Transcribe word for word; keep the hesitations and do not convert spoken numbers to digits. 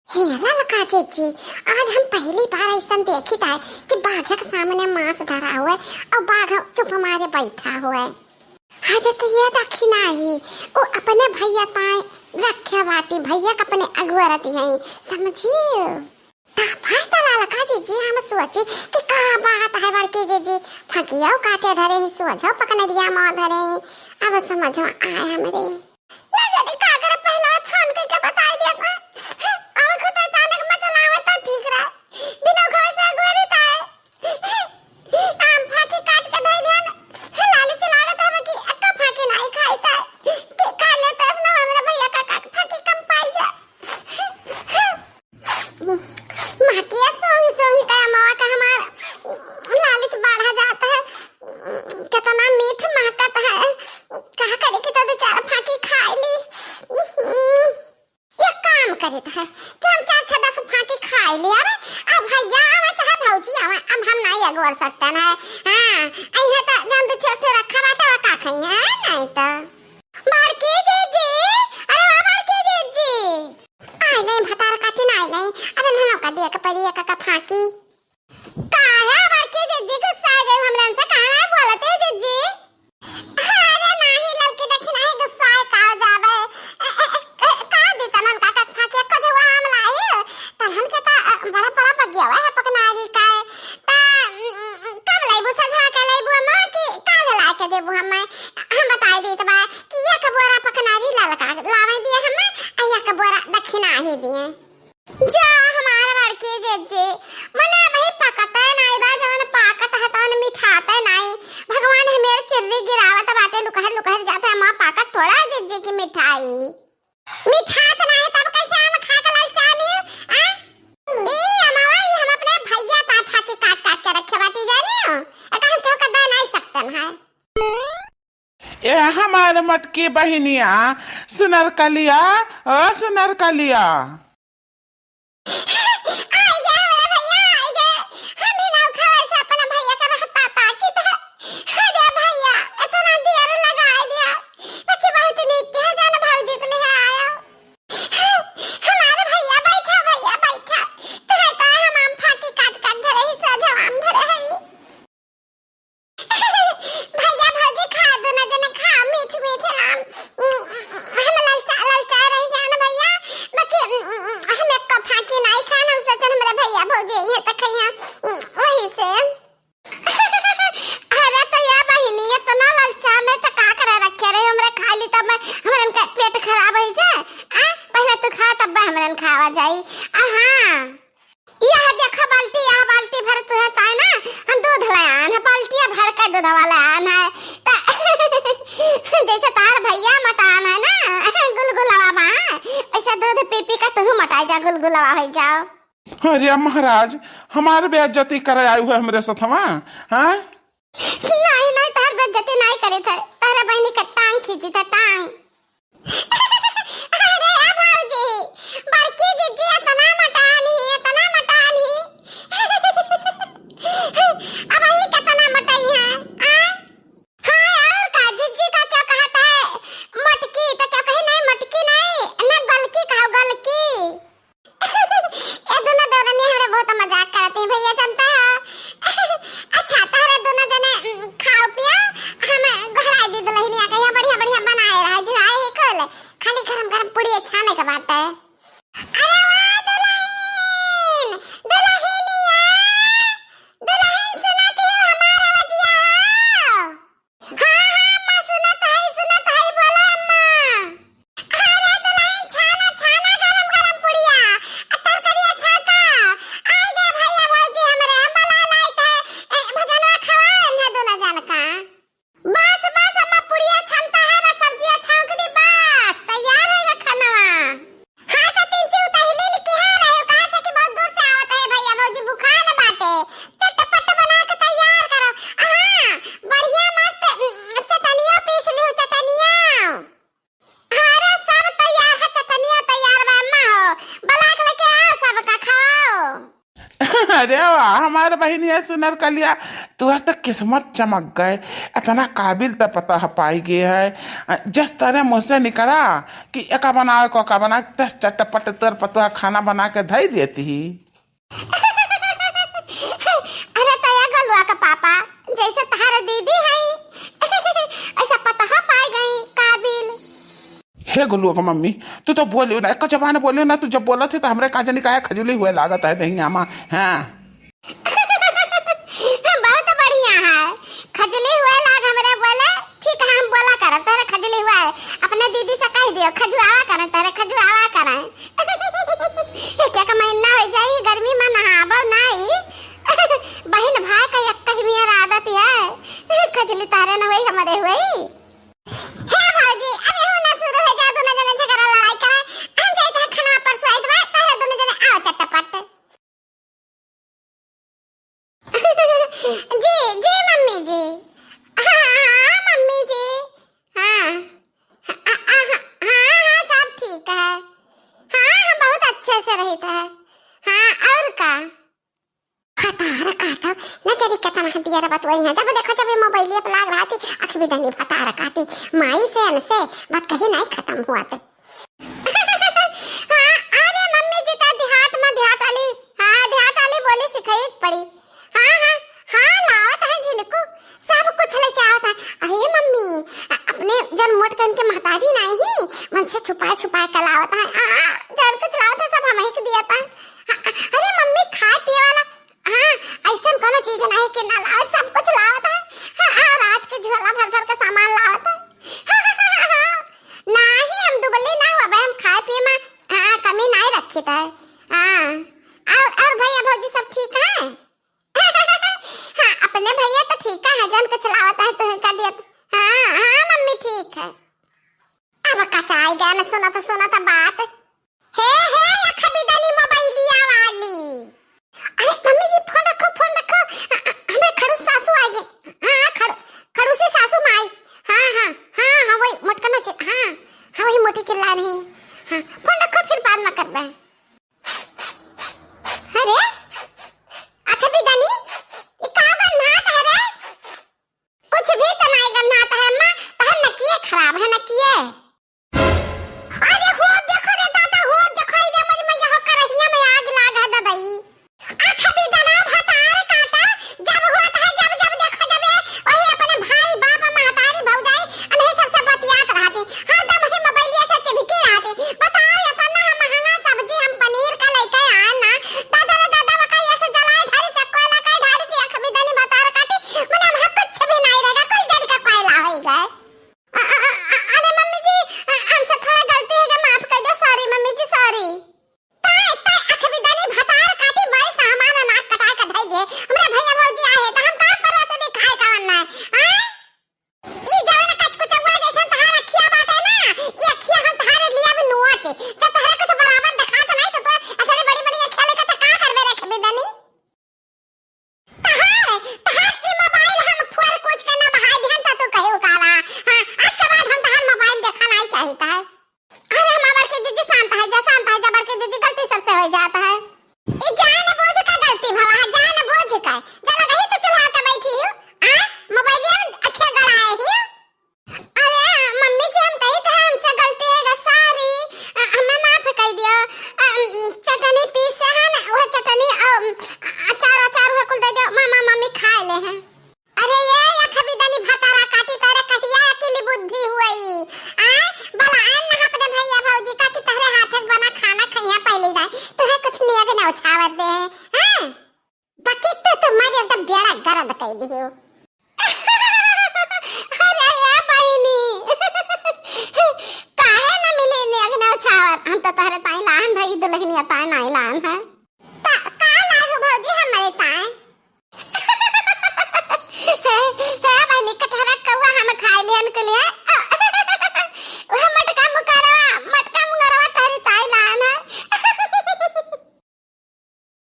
हे ललका जीजी, आज हम पहली बार अइसन देखित है कि बाघ के सामने मांस धरा हुआ है और बाघ चुप मारे बैठा हुआ है। अरे तो ये दखिना ही, वो अपने भैया ताई रखे बाटी, भैया के अपने अगुआ रहती हैं, समझियो? तब भाई तो ललका जीजी हम सोची कि का बात है बड़की जीजी, फकिया काटे धरे ही, सोझो पकनरिया में धरे ही। अब समझ में आए हमरे। ना जदी का करे, पहले फोन करके बताई दिया था। अब खुद अचानक मचल आवे तो ठीक रहे। बिना घर से अगुआ रहता है। आम फाकी काट के दे दिया ना। लालच लागत है कि अक्का फाकी नहीं खाई था। कि खा लेते हैं ना, मेरे भैया का, का फाकी कम पाई जा। माँ के सोंगी सोंगी का अमवा का हमार लालच बढ़ा जाता है। कितना मीठ महकत है। कहा करे कि तो दो चार फाकी खाई ली। ये काम करित है कि हम चार छह दस फाकी खाई ली। अबे, अब भैया आवे चाहे भौजी आवे, अब हम नहीं अगोर सकते ना। हाँ, अइहे तो जौन दो चार ठो रखा बाटे, वो का खाई है, नहीं तो। बड़की जीजी, अरे वाह बड़की जीजी। आई गई भतार काटिन आई गई। अब इन्हनों का देख पड़ी एक का फाकी। काहे बड़की जीजी गुस्सा गई हमरन से, काहे बोलते जीजी? अरे नाही ललकी देखी नाही गुस्सा का जावे। ए, ए, ए, ए, का दी तनन का का फाकी को जो आम लाई। तनन के ता, अ, बड़ा बड़ा पगिया है पकनारी का। ता, उम, उम, कब लाइबू सजवा के लाइबू अम्मा कि काल ला के देबू हमें? हम बताई देत बा कि एक बोरा पकनारी ललका लावे दिए हमें, आ एक बोरा दक्षिणा ही दिए। जा हमार बड़की जीजी, मने अबही पकते नाई बा, जवन पाकत है तवन मिठाते नाई। भगवान हमेर चिर्री गिरावत बाटे, लुकहर लुकहर जात है, माँ पाकत थोड़ा है जीजी की मिठाई। मिठात नाई तब कैसे आम खा के ललचानी, आ? ई अमवा ई हम अपने भैया ता फाकी काट काट के रखे बाटी जानी हो, अगर हम केहू के दे नाई सकतन है। ए हमार मटकी बहिनिया, सुनर कलिया, ओ सुनर कलिया। आई गे हमरे भैया, आई गे। हम ही नाव खावे से अपना भैया का रहता ताकि तो। अरे भैया, इतना देर लगाए दिया। बाकी बहुत नीक के जान भौजी के लिए आया। हमारे भैया बैठा, भैया बैठा। तो है तो हम आम फाकी काट काट धरे ही, सजवा आम धरे ही। भैया भौजी खा, दोनों जने खा, मीठ मीठ आम। हम ललचा, ललचा रही जान भैया, बाकी हम एक फाकी नाई खान, हम सोचन हमरे भैया भौजी ये तो खैया, वही से। अरे तो या बहिनी, इतना ललचा में तो का करे रखे रहे, हमरे खा ली तब मैं, हमरे इनका पेट खराब हो जाए। आ, पहले तू खा तब हमरे खावा जाई। आ हाँ। यह देखो बाल्टी, यह बाल्टी भर तुहे ताय ना, हम दूध ले आन है, बाल्टिया भर के दूधवा ले आन है। त जैसे तार भैया मटान है ना, गुलगुलावा बा, वैसे दूध पी पी के तुहू मटाई जा, गुलगुलावा हो जाओ। अरे महाराज, हमार बेइज्जती करे आयु है हमरे सथवा, हाँ? नहीं, नहीं, तार बेइज्जती नहीं करे थे, तारा बहनी का टांग खींची था, टांग। अरे ए भौजी, बड़की जिज्जी इतना मटान ही, इतना मटान ही। अब ये कितना मटाई है, आ? हाँ, और का, जिज्जी का क्या कहता है? मटकी, तो क्या कही नहीं, मटकी नहीं, ना गलकी कहो, गलकी। ये दोनों दौरनिया हमरे बहुत मजाक करती भैया, जानता है? अच्छा, तारे दोनों जने, उम, खाओ पियो, हम गोहराई दी दुल्हनिया के यहाँ बढ़िया बढ़िया बनाए रहा, जो आए ही कुल, खाली गरम गरम पूड़ी छाने के बात है। अरे वो अरे वाह, हमार बहिनिया सुनर कलिया, तुहर त किस्मत चमक गए। इतना काबिल त पतोह पाइ गए है। जस तरे मुँह से निकरा कि एका बनावे को का बना, तस चटपट तोर पतोह खाना बना के धई देती ही। अरे त या गोलुआ का पापा, जैसे तहार दीदी है, ऐसा पतोह पाइ गई काबिल। हे गोलुआ का मम्मी, तू तो बोलियो ना, एक जबान बोलियो ना, तू जब बोलत है तो हमरे का जानी काहे खजुली हुए लागत है दहिया मा। हाँ। बहुत बढ़िया है, खजुली हुए लाग हमरे बोले, ठीक है, हम बोला करब, तोहरे खजुली हुआ है, अपने दीदी से कह दियो, खजुआवा करें, तोहरे खजुआवा करें। एक एक महीना हो जाई, गर्मी में नहाबो नाई। बहिन भाई का एक ही मेर आदत है, खजुली तोहरे न होई, हमरे होई। हे भौजी, अभी हो ना शुरू हो जा, दोनों जने झगड़ा लड़ाई करे। हम जाइत है खाना परसों आइत बा, तोहरे दोनों जने आओ चटपट। जी, जी मम्मी जी। हाँ, हाँ, हाँ, मम्मी जी। हाँ। हाँ, हाँ, हाँ, हाँ, सब ठीक है। हाँ, हम बहुत अच्छे से रहित है। हाँ, और का? भतार काटो, न जानी केतना हटिया रे बतुआई है। जब देखो जब ये मोबाइलिया पे लाग रहती, अखबी दनी भतार काटी। माई से अनसे बात कहीं नहीं खत्म हुआ ते। हाँ, अरे मम्मी जी, ता देहात में देहात वाली, हाँ, देहात वाली बोली सिखाई पड़ी। हाँ, हाँ, हाँ, लावत है जिनको, सब कुछ लेके आवत है। अरे मम्मी, अ-, अपने जन मोट के इनके महतारी नहीं ही, मन से छुपाए छुपाए के लावत है। आ, आ, जन कुछ लावत है, सब हम ही के दिया था। हाँ, अरे मम्मी, खाए पिए वाला, हाँ, ऐसन कोनो चीज नहीं कि ना लावत, सब कुछ लावत है। हाँ, हाँ, रात के झोला भर भर के सामान लावत है। नहीं, हम दुबली ना हुआ, हम खाए पिए में, हाँ, कमी नहीं रखी है। हाँ, और, और भैया भौजी सब ठीक है? हाँ, अपने भैया तो ठीक है, जन कुछ लावत है, तुहे का दिया। हाँ, हाँ, मम्मी ठीक है। अब कचाई गया न सुनत, सुनत बात। हे, हे, अखबी दनी मोबाइलिया वाली। अरे मम्मी जी, फोन रखो, फोन रखो। अ, अ, हमरे खड़ूस सासू आ गए। हाँ, खड़-, खड़ूसी सासू माई। हाँ, हाँ, हाँ, हाँ, वही मोटकनो चि-, हाँ, हाँ, वही मोटी चिल्ला रही है। हाँ, फोन रखो, फिर बाद में करबे। अरे, अखबी दनी, ई का गन्हात है रे? कुछ भी तो नाई गन्हात है अम्मा, तहर नकिये खराब है, नकिये। अरे हो देखो रे दादा, हो देखो रे मोरी मैया, हो करहिया में आग लाग है ददई। अखबी दना भतार काटा, जब होत है, जब, जब देखो जब ये, वही अपने भाई, बाप, महतारी, भौजाई, अनहे सबसे बतियात रहती। हरदम ही मोबाइलिया से चिपकी रहती। बताओ, इतना महंगा सब्जी हम पनीर का लेके आए ना, दादा रे दादा, वका ये से जलाए ढारी से, कोयला का ढारी से, अखबी दनी भतार काटी, मने हम कुछ भी नहीं रहेगा, कुल जल का कोयला होई गए। अ-, अ-, अ-, अ-, अरे मम्मी जी, अ-, हमसे थोड़ा गलती हो गया, माफ कर दो, sorry मम्मी जी, sorry। ताय, ताय, अखबी दनी भतार काटी, बड़ी सामान अनाज कटाए के धई दे। हमरे भैया भौजी आए हैं, तो हम का परवा से दिखाए का बनना है, हाँ? ई जवन कचकुचवा जैसन तहार अखिया बाटे ना, ई अखिया हम तहारे लिए भी नोच। जब तहरे कुछ बराबर दिखात नहीं, तो तू इतनी बड़ी बड़ी अखिया लेके तो का करबे रे अखबी दनी? तहार, तहार ई मोबाइल हम फोड़ कूच के ना बहाई दिहन त तू कहियो काला। हाँ, आज के बाद हम तहार मोबाइल देखा नहीं चाहित है। अरे हमार बड़की जीजी शांत है, जा शांत है, जा बड़की जीजी, गलती सबसे हो जात है। ई जान बूझ के गलती भवा है, जान बूझ के। जा लगही तू चुल्हा के बैठी हो, आ? मोबाइलिया में अखिया गड़ाए ही। अरे मम्मी जी, हम कही थे, हमसे गलती हो गई, sorry, अ, हमें माफ कर दियो। अ, चटनी पीसे है ना, वो चटनी, अ, अचार, अचार वो कुल दे दियो, मामा मम्मी खा ले हैं। अरे ये अखबी दनी भतारा काटी, तोरे कहिया अकिल बुद्धि हुई? आ? बोला आन ना अपने भैया भौजी का कि तोहरे हाथे के बना खाना खइया पहली दाई, तुहे कुछ नियग न उछावत दे, हाँ? बाकी तो तुम्हारे एकदम बेड़ा गर्द कर दियो। अरे ए बहिनी, काहे न मिले ने अगना उछावर? हम तो तहरे ताई लान भाई दुल्हनिया ताई नाई लान है। का, का लागू भौजी हमरे ताई? हे, हे बहिनी, कटहरा कौआ हम खाए लिहन के लिए,